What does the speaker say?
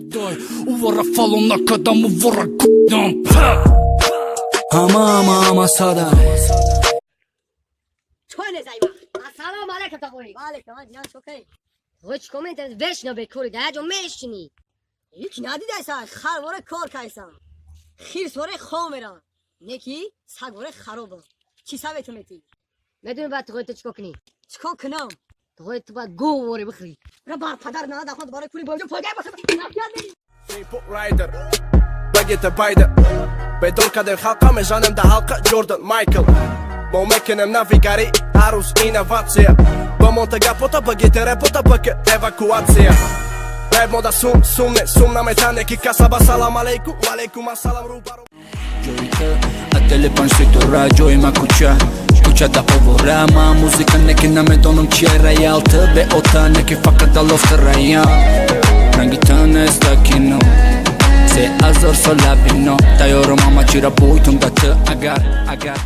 Дай увара фало накардам, увара гудам. Ҳама, ҳама, ҳама садай. Чой незайма. Ассалому алайкум, тағои. Ваалайкум, ҷинан шокай. Тағои, чӣ кор метавонӣ? Вечно бекорӣ, дар як ҷо мешинӣ. Ҳеч надидайса, хар воре кор кайсам. Хирс воре хов мерам. Неки саг воре харобам. Чӣ совету метӣ? Медонӣ баъд, тағои, ту чӣ кор кунӣ? Чӣ кор кунам? Тағои, ту бояд гов воре бихӯрӣ. Ра бар падар нада худ барои пули боҷо фоида бошад. Райдер багета байда бедор кардем халқа, мезанем да ҳалқа Ҷордан Майкл. Мо мекунем навигарӣ, ҳар рӯз инноватсия. Ба монта гапота багета репота бака эвакуатсия. Райб мода сум сум не сум наметане ки касаба. Салам алейкум, валейкум ассалам, рӯбару. Ҷои ту отели панҷ ситора, ҷои ма кӯча, кӯчада овора. Ма музыка неки намедонам чия роял. Ту беота неки, фақат далофта рая. Ранги ту неста кино, 3000 сола бино. Тайёрам ҳама чира буйтум да ту, агар агар.